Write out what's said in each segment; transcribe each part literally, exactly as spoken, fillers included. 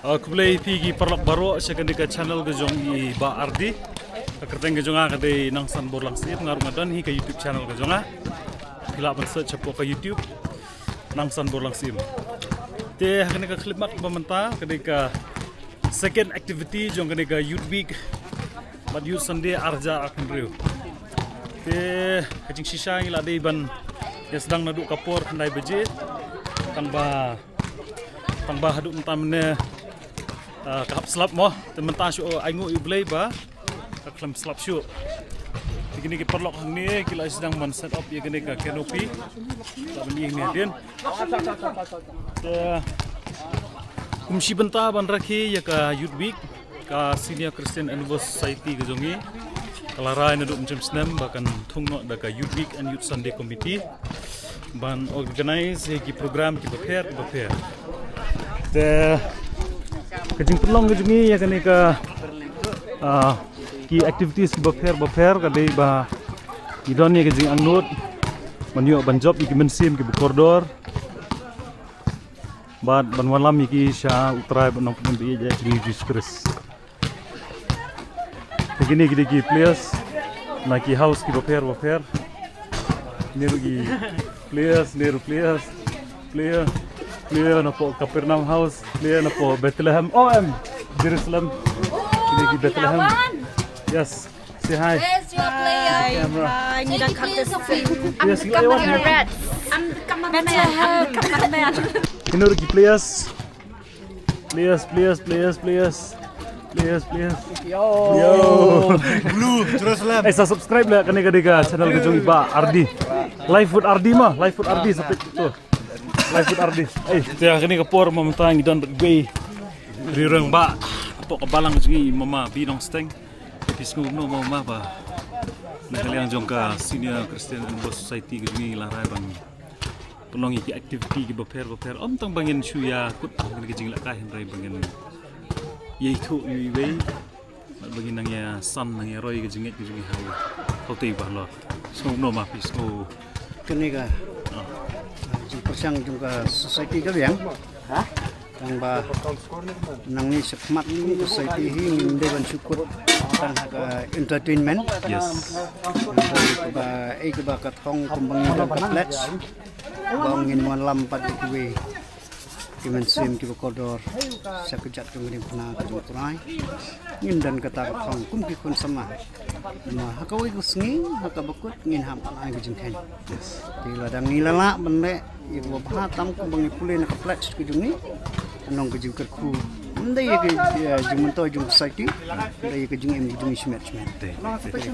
Ah, khublei phi ki paralok baroh sha kane ka channel ka jong i Bah Ardi. Ka kyrteng ka jong nga ka dei Nangsan Borlang Syiem, nga ruh nga don hi ka YouTube channel ka jong nga. Phi lah ban search hapoh ka YouTube Nangsan Borlang Syiem. Te ha kane ka khyllipmat ba mynta ka dei ka second activity jong kane ka Youth Week bad Youth Sunday arhajar arphew hynriew. Te ka jingshisha ngi la dei ban ïa sdang naduh ka por khyndai baje. Tang ba Tang ba haduh mynta mynne, ah, ka hap slap mo. Te mynta shu ainguh ïa U Blei ba ka khlem slap shuh. Te kine ki paralok hangne ki la sdang ban set up ïa kane ka canopy. La ban ïa kane hadien. Te kum shi bynta ban rakhe ïa ka Youth Week, ka Senior Christian Endeavour Society ka jong ngi ka la rai naduh mynshem snem ba kan thung noh da ka Youth Week and Youth Sunday Committee ban organize ïa ki program ki bapher ki bapher. Te ka jingpynlong ka jong ngi ïa kane ka, ah, ki activities ki bapher bapher ka dei ba ngi don ïa ka jingangnud ban ïoh ban jop ïa ki mynsiem ki bakordor bad ban wallam ïa ki sha U Trai bad Nongpynim ba ïeit jong ngi Jisu Khrist. Te kine ki dei ki players na ki house ki bapher bapher. Kine ruh ki players, kine ruh players, player, player napoh Capernaum House, player napoh Bethlehem, oh em, Jerusalem. Kine ki Bethlehem. Yes, say hi. Where's your player? Camera. Hi, hi, ngi da contestant. Yes, you like what? I'm the cameraman. Bethlehem. I'm the cameraman. Kine ruh ki players. Players, players, players, players. Players, players. Yo. Yo. Blue, Jerusalem. Eh, sa subscribe lah kane ka dei ka channel ka jong i Bah Ardi. Life with Ardi ma, Life with Ardi sa page tu. Life with Ardi. Eh, te kane ka por mynta ngi don bad iwei riewrangbah hapoh ka balang jong ngi, Mama Binongsteng. Phi sngew kumno Mama ba na ka liang jong ka Senior Christian Endeavour Society ka jong ngi la rai ban pynlong ïa ki activity ki bapher bapher. Ym tang ba ngin shu ïa kut ha kane ka jinglehkai hynrei ba ngin ïa ithuh ïa iwei. Bad ba ngin nang ïa san nang ïa roi ka jingngeit ka jong ngi ha u. Hau tei ba halor. Sngew kumno ma phi sngew. Kane ka, ah, jingpyrshang jong ka society ka biang. Ha? Tang ba nangne shakhmat ka society hi ngim dei ban shu kut tang ha ka entertainment. Yes. Ba ei kaba ka thong kumba ngi don ka pledge. Ba ngin wallam pat ïa kiwei ki mynsiem kiba kordor sha ka jait ka diengphna ka jong U Trai. Ngin don kata ka thong kum ki khun samla. Ma ha kawei ka sngi ha kaba kut ngin hap ai ka jingkheiñ. Te lada ngi la lah ban leh ïa kaba bha tam kumba ngi pule na ka pledge ka jong ngi. Ka long ka jingkyrkhu. Ym dei ïa ka, ïa jingmyntoi jong society. Ym dei ïa ka jingim ka jong ngi shimet shimet. Te, te, te.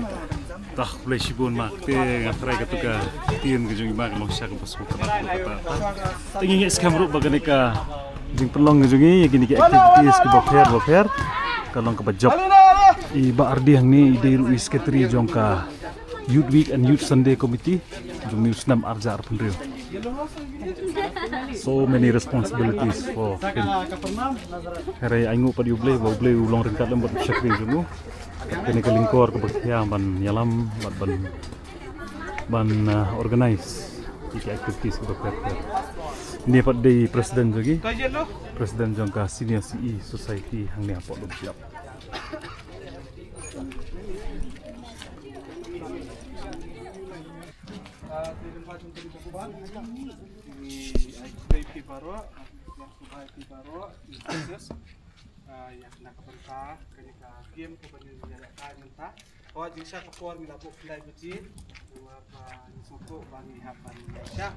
Tah, khublei shibun ma, te nga tharai katu ka ktien ka jong i ma ka long sha kaba sngewtynnat ruh kata. Te ngi ngeit skhem ruh ba kane ka jingpynlong ka jong i ïa kine ki activities kiba pher ba pher ka long kaba jop. I Bah Ardi hangne i dei ruh i secretary jong ka Youth Week and Youth Sunday Committee jong u snem arhajar arphew hynriew. So many responsibilities for him. Hynrei ainguh pat ïa U Blei ba U Blei u long ryngkat lem bad u shakri jong u. Kane ka lyngkor kaba khia ban ïalam bad ban, ban, uh, organize ïa ki activities kiba pher pher. Ine pat dei president jong ngi, president jong ka Senior C E Society hangne hapoh Lumshyiap. Ah, te lyngba jong ka jingkyrkhu ba ngi ai khublei phi baroh, ai khublei phi baroh, ah, ïa na ka bynta kane ka game kaba ngi ïa lehkai mynta. Hooid, jingshisha ka por ngi la buh khyndai baje. Namar ba ngi sngewthuh ba ngi hap ban shah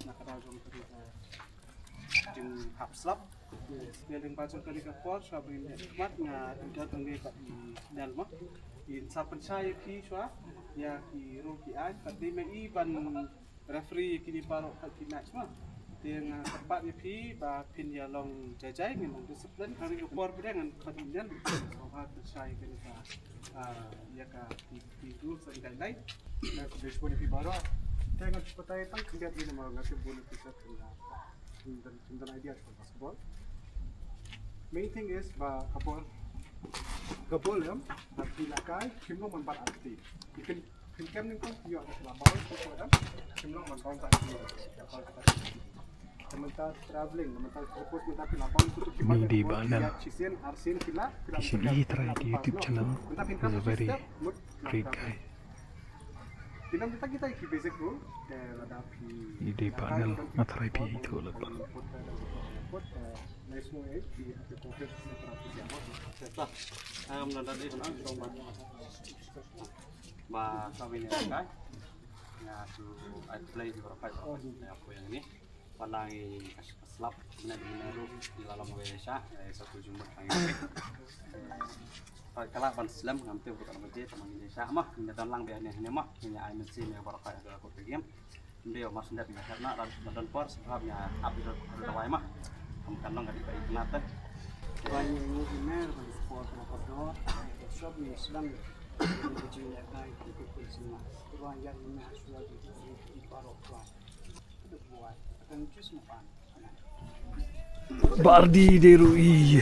na ka daw jong ka jinghap slap. Te lyngba jong kane ka por, shuwa ba ngin leit khmat, nga kyrpad ïa i Nel ma, in sa pynshai ïa phi shuwa ïa ki rule ki aiñ, bad dei ma i ban referee ïa kine baroh ki match ma. Te nga kyrpad ïa phi ba phin ïa long jai jai, ngin long discipline. Ha kane ka por ba dei ngan kyrpad ïa i Nel, shuwa ba pynshai ïa kane ka, ah, ïa ka, ki, ki rules and guideline. Nga kyrpad ïa phi baroh. Te ngan sa batai tang khyndiat ïa namar nga tip bun ïa phi sa khyndiat. Khyndiat, khyndiat idea. Ball. Main thing is ba ka ball, ka ball em, ba phi lehkai, phim long ban bat arti. Phin, phin kem nyngkong phi ïoh da ka ball, phi ïoh da, phim long ban bounce arti. Mynta traveling, mynta fokus mynta phi la bang kutu ki. Ni dei ba Nel. Ki shin ïa trai ki YouTube channel. He's a very great guy. Ni dei ba Nel nga trai phi ïa itu la ba. Ba kawin ïa kai. Nga tu ai play di baroh kai baroh kai. Nga poi ïa ngi. Ba nang i ka slap, mynne mynne ruh i la long wei sha, eh, sa tu jumut nang i. Ka la ban slem ngam te buka ngam te, tang ngi sha ma, ngi don lang be ne ne ma, ngi ai men si ne baroh kai da ko te game. Ndio mas ndet ngi khat na, dan dan por sebab nya up di dawai ma. Kam kan long ka di ba i kena te. Ba ngi ngi ne ban sport ko ko do, shop ni sedang. Ngi ji ne kai ko ko sima. Ruang yang ni aswa di baroh kai. Ba Ardi dei ruh i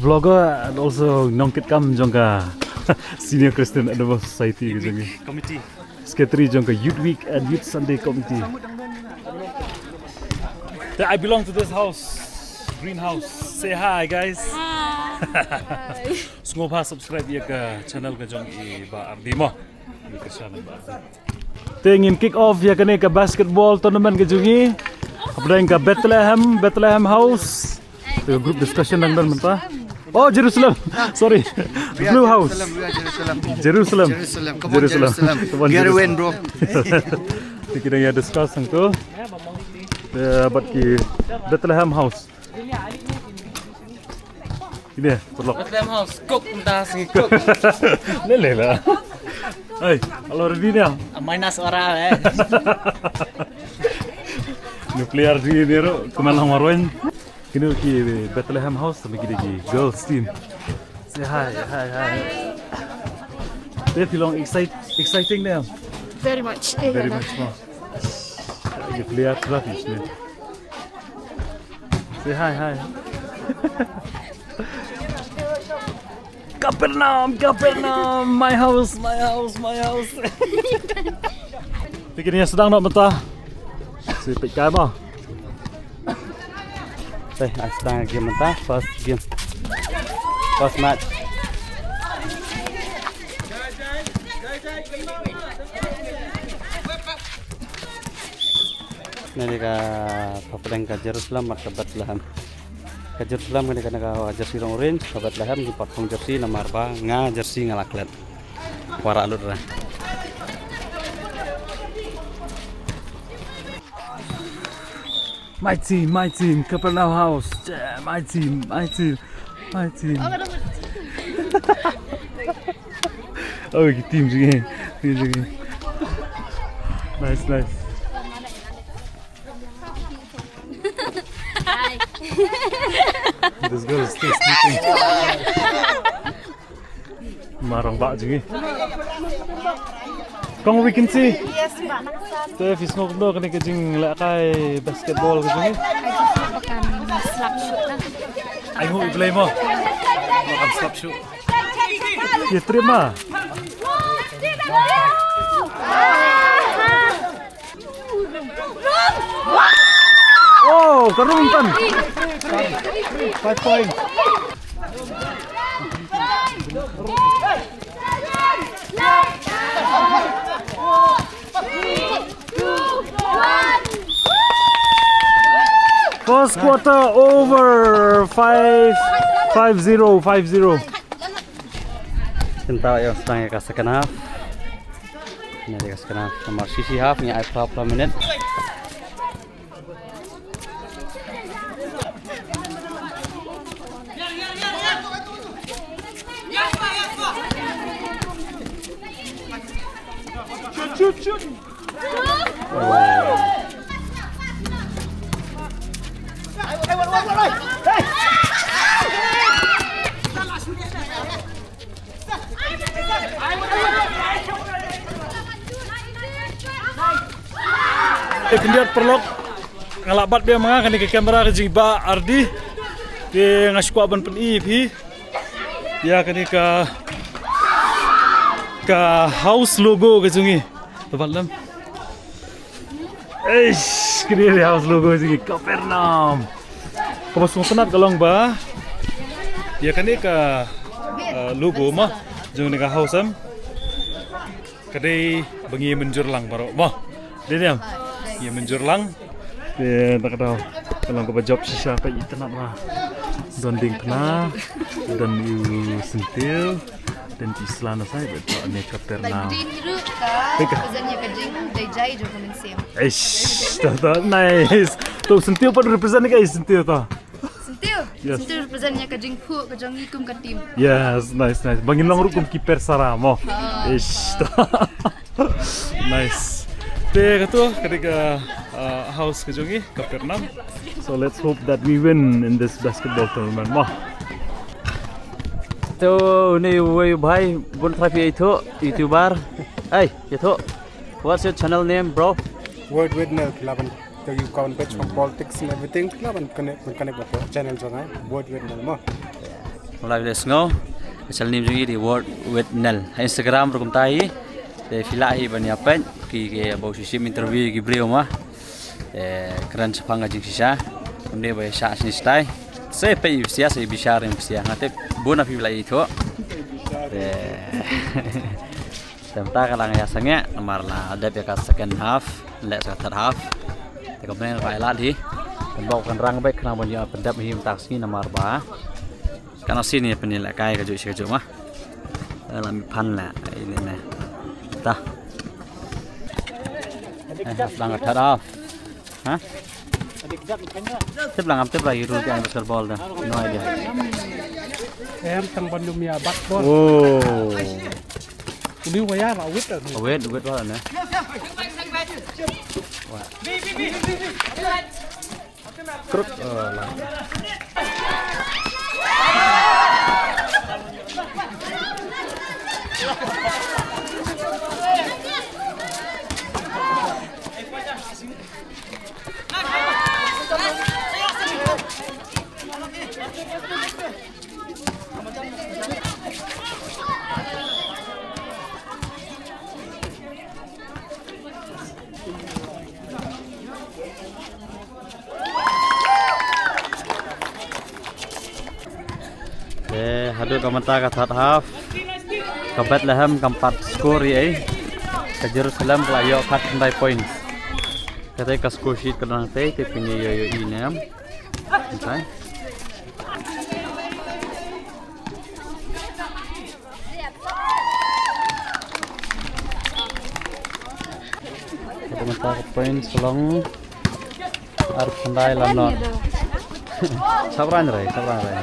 vlogger and also nongkitkam jong ka Senior Christian Advent Society ka jong i. Committee. Secretary jong ka Youth Week and Youth Sunday Committee. Yeah, I belong to this house, greenhouse. Say hi, guys. Hi. Sngewbha subscribe ïa ka channel ka jong i Ba Ardi mo. Te ngin kick off ïa kane ka basketball tournament ka jong ngi hapdeng ka Bethlehem, Bethlehem House. Te group discussion dang don mynta. Oh, Jerusalem. Sorry. The Blue House. Jerusalem. Jerusalem. Jerusalem. Come on, Jerusalem. Come on, Jerusalem. Get a win, bro. Te ki dang ïa discuss hangto. Te bad ki Bethlehem House. Ine, paralok. Bethlehem House, cook mynta sngi cook. Lele la. Hey, alo ready nia? Minus ora eh. Nuclear di ni ro, kemana marwen? Kini ki Bethlehem House, sama ki di girls team. Say hi, hi, hi. They feel long excite, exciting now. Very much. Very much more. Nuclear traffic ni. Say hi, hi. Kapernaum, Kapernaum, my house, my house, my house. Te kine sdang noh mynta. Shu peit kai mo. Te ai sdang game mynta, first game. First match. Nani ka hapdeng ka Jerusalem bad ka Bethlehem. Ka Jerusalem kane ka, ka jersey rong orange, ka Bethlehem ki pat phong jersey namar ba nga jersey nga la klet. Wara lut ra. My team, my team, Kapernaum House. Yeah, my team, my team, my team. Oh, ki team jong ngi. Team jong ngi. Nice, nice. Hi. This girl is still sleeping. Marang ba jong ngi. Kong, we can see. Yes, ba. Te phi sngew kumno kane ka jinglehkai basketball ka jong ngi? Ai, jong ngi ba kan slap shoot na. Ai, hu i blei mo. Ba kan slap shoot. Ïa trip ma. Oh, ka rung tan. Five point. First quarter over, five, five zero, five zero. Kynta ïa sdang ïa ka second half. Ngi ïa ka second half. Namar shi shi half ngi ai phra phra minit. Shoot, shoot, shoot. Te khyndiat paralok, nga lah bat biang ma nga kane ka camera ka jong i Bah Ardi. Te nga shu kwah ban pyni ïa phi ïa kane ka, ka house logo ka jong i. Te bat lem. Eish, kane ka house logo jong ngi, Capernaum. Kaba sngewtynnat ka long ba ïa kane ka, eh, logo mo jong kane ka house em, ka dei ba ngi mynjur lang baroh mo. Dei ne em? Ngi mynjur lang. Te da ka dei ka long kaba jop shisha, peit, itynnat ma. Don diengphna, don ïa u syntiew. Don ki sla na side, bad ne Capernaum. Bad bad ruh ka, ka represent ïa ka jingdei jai jong ka mynsiem. Eish, ta, ta, nice. To syntiew pat represent ïa ka, syntiew ta. Syntiew? Yes. Syntiew represent ïa ka jingphuh ka jong ngi kum ka team. Yes, nice, nice. Ba ngin long ruh kum ki pair Sara mo. Ah. Eish, ta. Nice. Te kato ka dei ka, uh, house ka jong ngi, Capernaum. So let's hope that we win in this basketball tournament mo. To, une uwei u bhai bun trai phi ïathuh, YouTuber. Hey, ïathuh. What's your channel name, bro? Word with Nel, phi lah ban, to, you can bet for politics and everything, phi lah ban connect, ban connect with the channel jong nga, Word with Nel mo. Mlai phi la sngew, ka channel name jong ngi dei Word with Nel. Ha Instagram ruh kumta hi. Te phi lah hi ban ïa peit, ki, ki ba u shu shim interview ki briew mo. Te kren shaphang ka jingshisha. Kumne ba ïa shah shane shatai. Sa peit ïa phi sha, sa ïa bishar ïa phi sha. Nga tip bun na phi la ïathuh. Te, te mynta ka la ïa sangeh, namar la dep ïa ka second half, leh sa ka third half. Te kumne ka la lad hi. Kan bok kan rang beit khnang ban ïa pyndep hi mynta ka sngi namar ba Kan sien ïa pynlehkai kajuh shi kajuh ma. Eh, la mih phan la, eh, ini ne. Ta. Eh, dang ka third half. Ha? Tip la ngam tip la ïa ruh ka basketball da. No idea. Em tang ban dum ïa bat ball. Oh. Uni waya la wit la. Wit, wit la ne. Wah. Krut, oh, la. Te haduh ka mynta ka third half, ka Bethlehem kam pat score ei. Ka Jerusalem ka la ïoh khatkhyndai points. Kata ka score sheet ka dang tei, te pynïoh ïoh ïoh ïoh inem. Okay. Ka mynta ka points ka long arphew khyndai la nod. Sap rang re, sap rang re.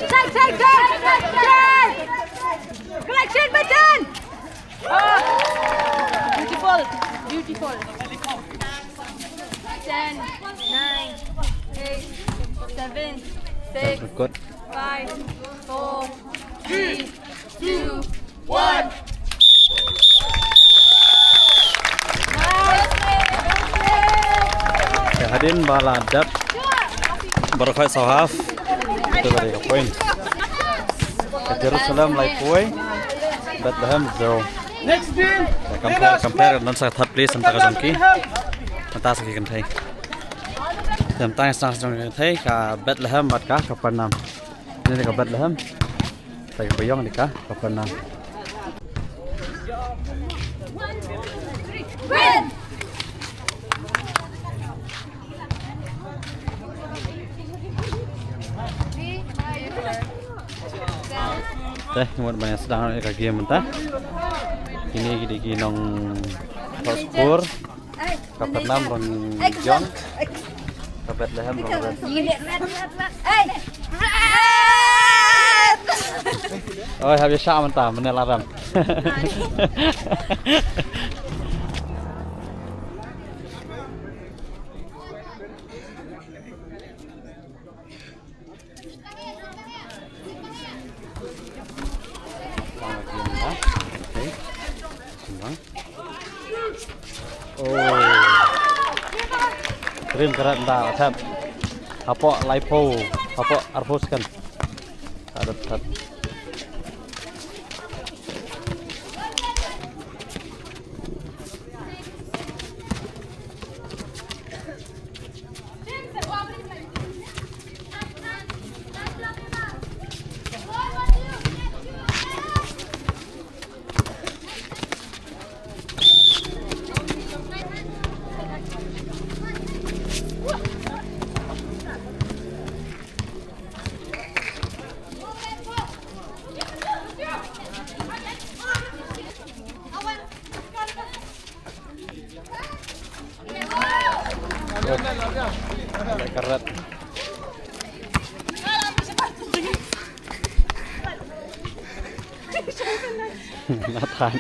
Take, take, take, take, take. Collection button. Beautiful, beautiful. Ten, nine, eight, seven, six, five, four, three, two, one. Te hadien ba la dep baroh khoit saw half, te ba dei ka point. Ka Jerusalem laiphew, Bethlehem zero. Next team. Te compare, compare, ngan sa third place, ngan ta ka jong ki. Ngan ta sa ki kynthei. Te ngan ta sa ki kynthei, ka Bethlehem bad ka Capernaum. Ini ka Bethlehem. Sa ka Bayong, ini ka Capernaum. Te, mut ban ïa sdang ïa ka game mynta. Kine ki dei ki nongthoh score. Capernaum rong jong. Bethlehem rong red. Oi, hap ïa shah mynta, mynne la rem. Oh. Rim karat da, tap. Hapoh laiphew, hapoh arphew second. Adat, adat. Karat. Nathan.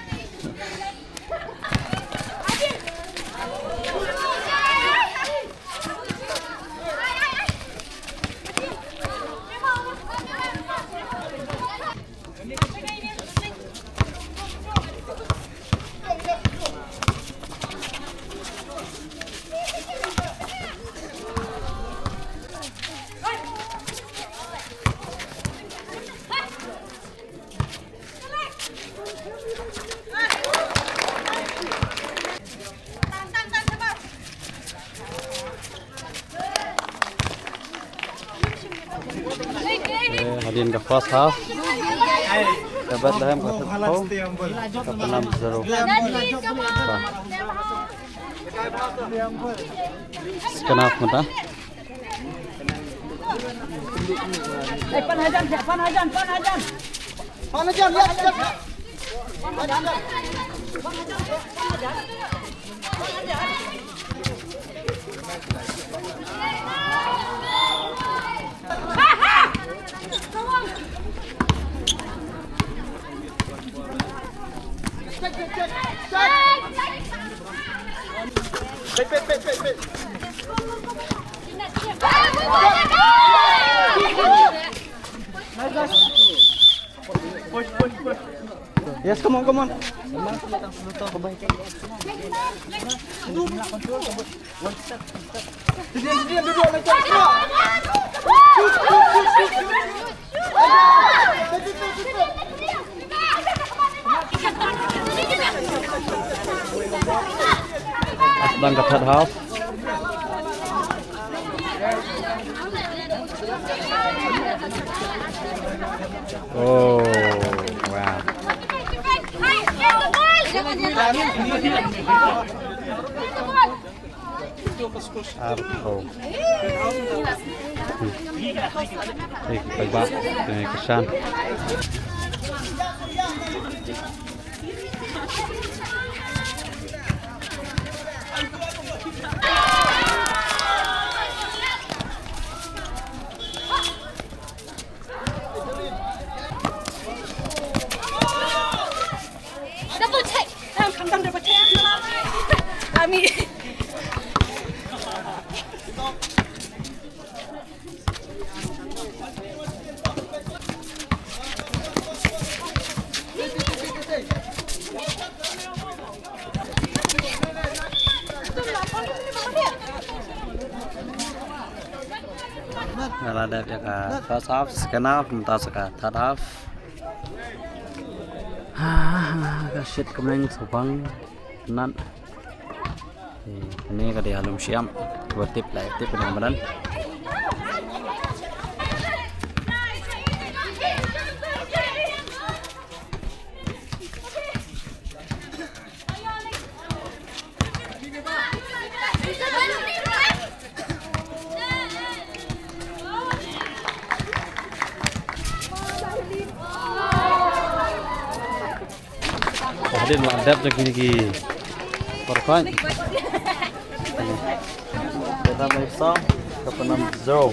Eh, hadien ka first half. Ka Bethlehem ka thep phew, Kapernaum zero. Ba. Second half mynta. Eh, pan hajan, pan hajan, pan hajan. Pan hajan, ya, ya. Pit, pit, pit, pit, pit. Yes, come on, come on. Sedian, sedian, duduk, duduk. Dang ka third half. Oh, wow. Arphew. Ei, paidbah, kane ka shan. Double take. Um, come down, double take. Ami. Nga la dep ïa ka first half, second half, mynta sa ka third half. Ha, ka shit kumne sa bang nat. Eh, kane ka dei ha Lumshyiap. Ba tip la, tip kane ka madan. Hadien la dep da kine ki por point. Bethlehem saw, Kapernaum zero.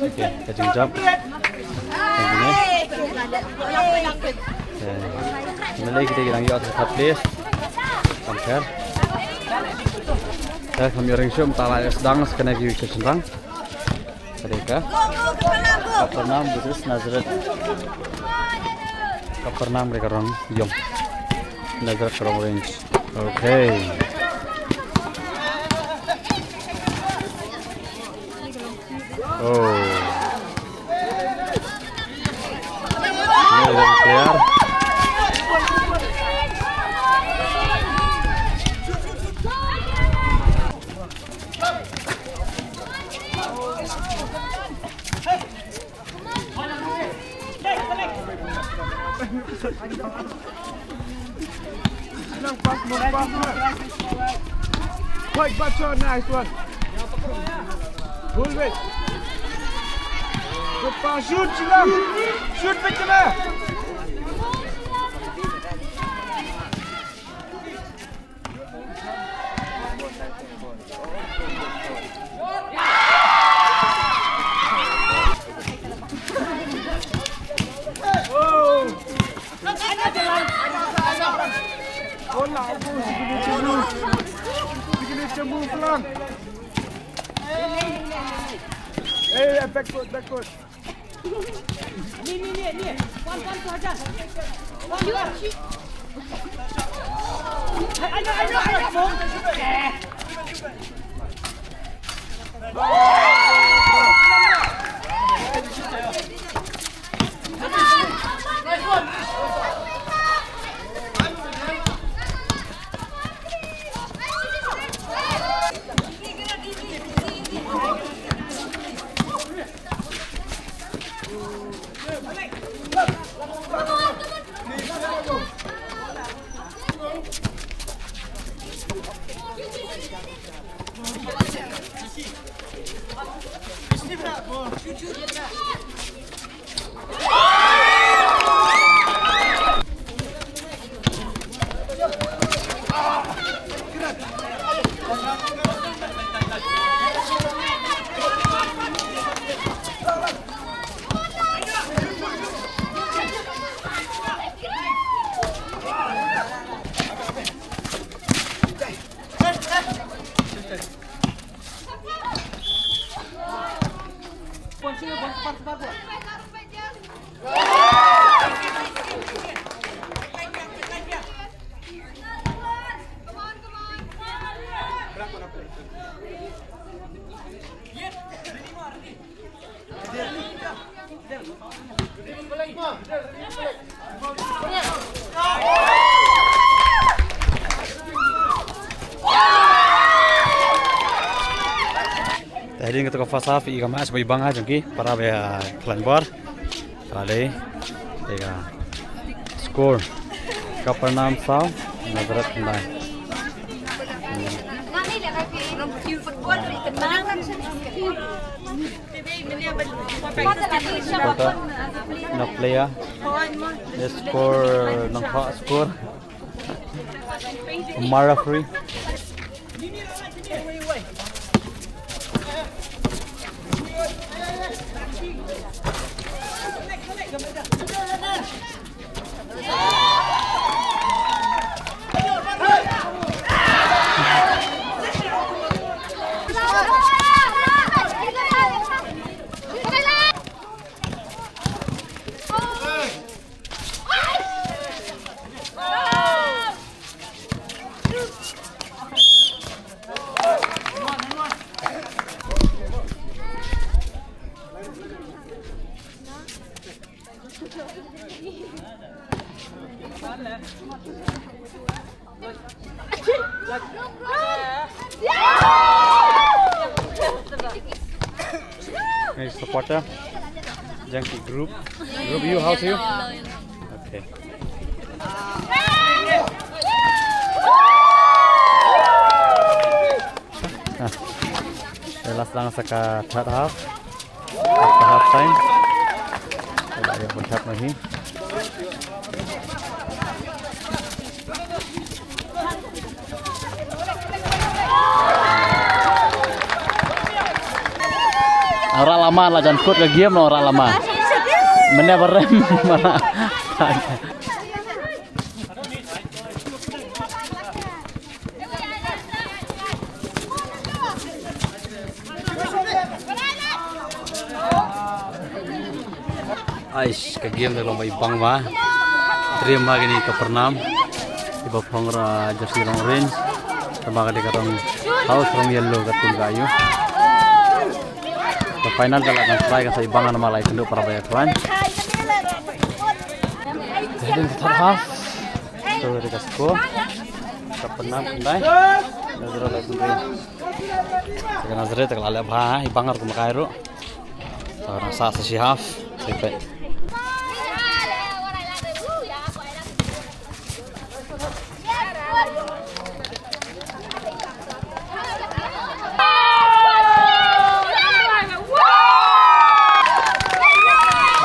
Okay, ka jingjop. Thank you, ne. Okay. Mynta kita ki dang ïoh third place. Compare. Te kham ïoh ring shuh mynta la ïoh sdang sa kane ki session rang. Ka dei ka Kapernaum versus Nazareth. Kapernaum ka dei ka rong ïong. Nazareth ka rong orange. Okay. Oh. Ini yang keluar. Quick, back shot, nice one. Hold it. Good pass, shoot, Chilam. Shoot, Victor. Hey, back foot, back foot. Ni, ni, ni, ni. Wan, wan, tu aja. Wan, wan. Ayo, ayo, ayo, Bung. Eh. Te hadien kata ka first half, ïa ka match ba i bang ha jong ki para ba ïa khlaiñ bor. Te dei ïa ka score, Kapernaum saw, Nazareth khyndai. Supporter na player. Yes, score, nangkha score. Mara free. Hey, supporter. Jang ki group. Group you, how to you? Okay. Ah. Last lang sa ka third half. After half time. Wala ïa ka third na hi. Ora lama la jan kut ka game, ora lama. Mene barem mana. Ais, ka game da long ba i bang ba. Trim ha kini ka Kapernaum. Iba phong ra jersey long orange. Tangba ka dei ka rong house, rong yellow ka tung ka ayu. Ka Final ka la kan try ka sa i Bang namar la ïakynduh para ba ïakhlaiñ. Heading to third half. To the score. Ka pynap khyndai. Nazareth la pynrem. Ka Nazareth ka la leh bha, i Bang ruh kumba kai ruh. Sa nang sa sa shi half. Sa peit.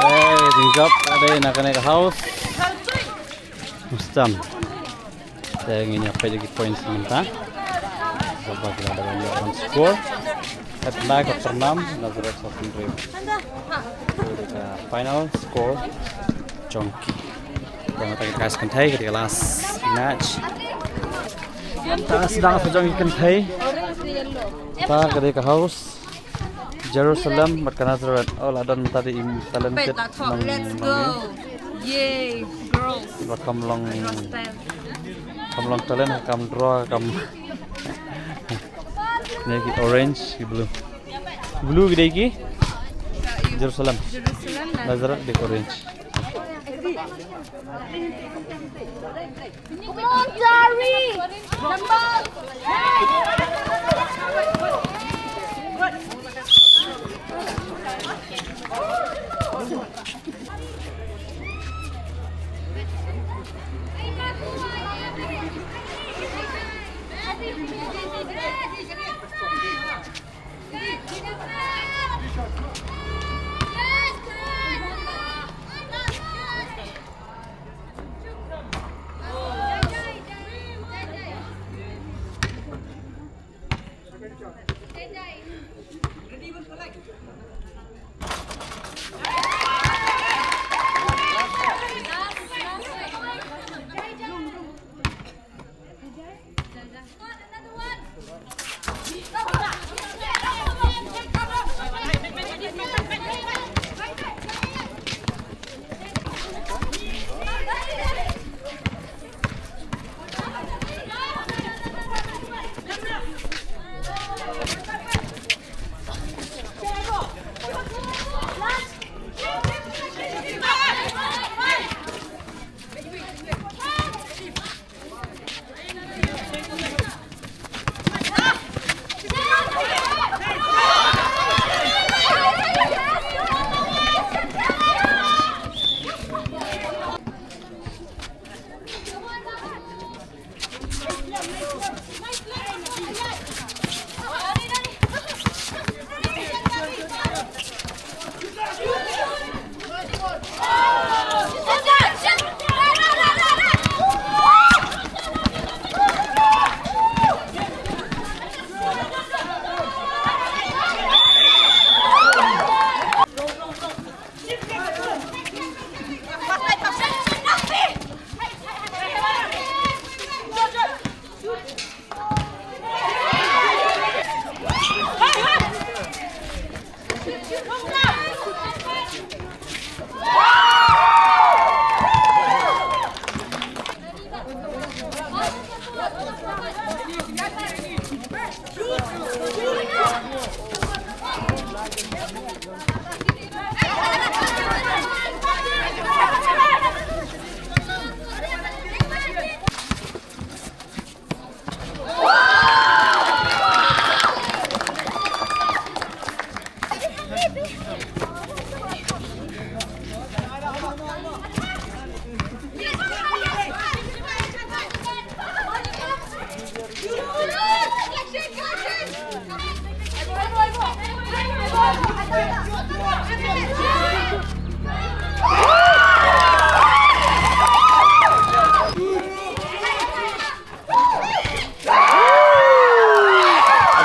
Hey, jingkap ka dei na kane ka house. Mustam. Te ngin ïa peit ïa ki points mynta. Kaba ki la dep ban ïoh ban score. Ka tynrai ka pyrnam Nazareth sa pynrem. Te ka final score jong ki. Te mynta ka dei ka kynthei, ka dei ka last match. Mynta sdang sa jong ki kynthei. Mynta ka dei ka house. Jerusalem bad ka Nazareth. Oh, la don mynta dei im talent. Peit kit la thok, nong let's nong go. Yay, girls. Ba kam long, kam long talent, kam draw, kam. Ne ki orange, ki blue. Blue ki dei ki? Jerusalem. Jerusalem, Nazareth. Nazareth dei ki orange. Come on, Dari!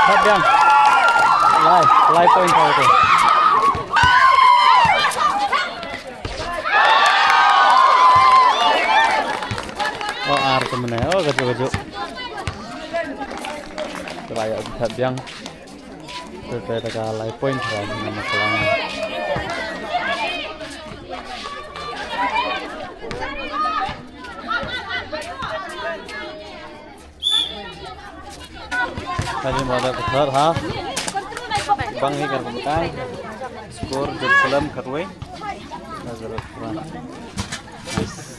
Thap biang. Lai, lai point ka tu. Oh, ar tu mene. Oh, kaju, kaju. Teraya thap biang. Te te ka lai point ka na Maklang. Kali mo da ka thar ha. Bang hi kan kumtai. Score Jerusalem khatwei, Nazareth Quran. Nice.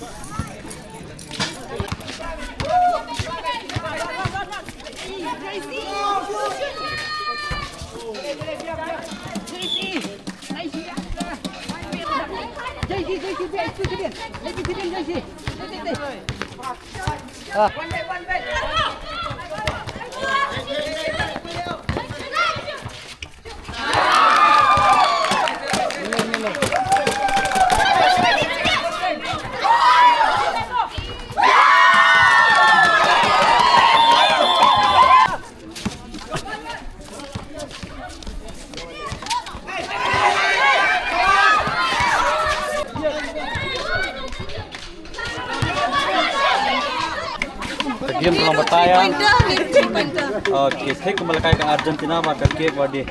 Ka game ka long batai ïa. Okay, thik kumba la kai ka Argentina bad ka Cape Verde.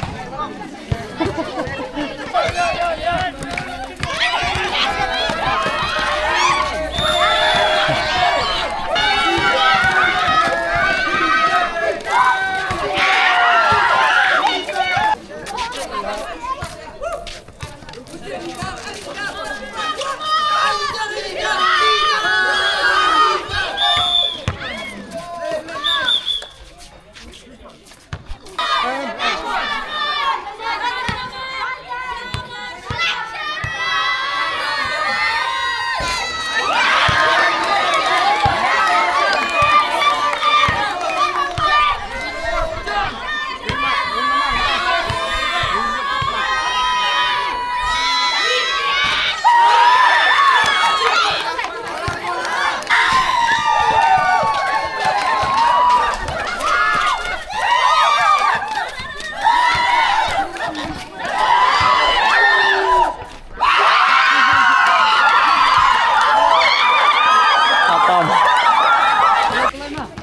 Halftime.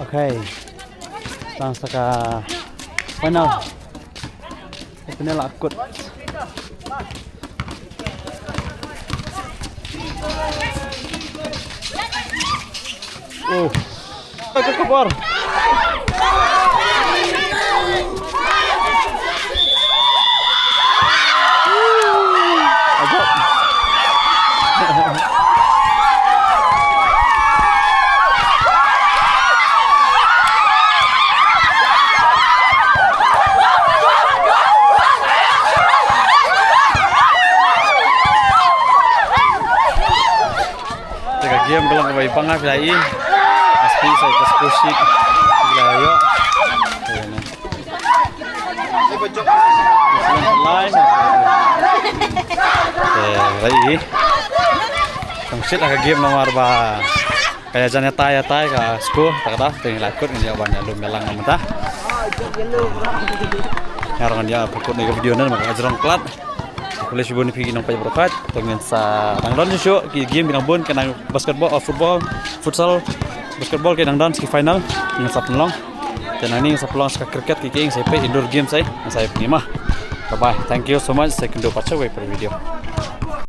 Okay. Tang sa ka final. Ka final la kut. Oh. Ka khubor. Ajab. Te ka game ka long kaba i panga phi la i. Aspi sa ka score sheet phi la ïoh. Te ne. Lai. Te lai i. Tang shit ka game namar ba ka ïa jan ïa tai ïa tai ka score ta ka da te ngi la kut ngi ïa ban ïa lum ïa lang mynta. Nga ruh ngan ïa pyrkhat ïa ka video nan ma ka jrong klat. Khublei shibun ïa phi ki nongpeit baroh kawei. Te ngin sa dang don shuh shuh ki game ki dang bun, ka dang basketball, oh, football, futsal, basketball ki dang don ki final. Ngin sa pynlong. Te nangne ngin sa pynlong sa ka cricket ki, ki ngin sa peit indoor games ai. Ngin sa peit ma. Bye bye. Thank you so much. Sa ïakynduh pat sa kawei pat ka video.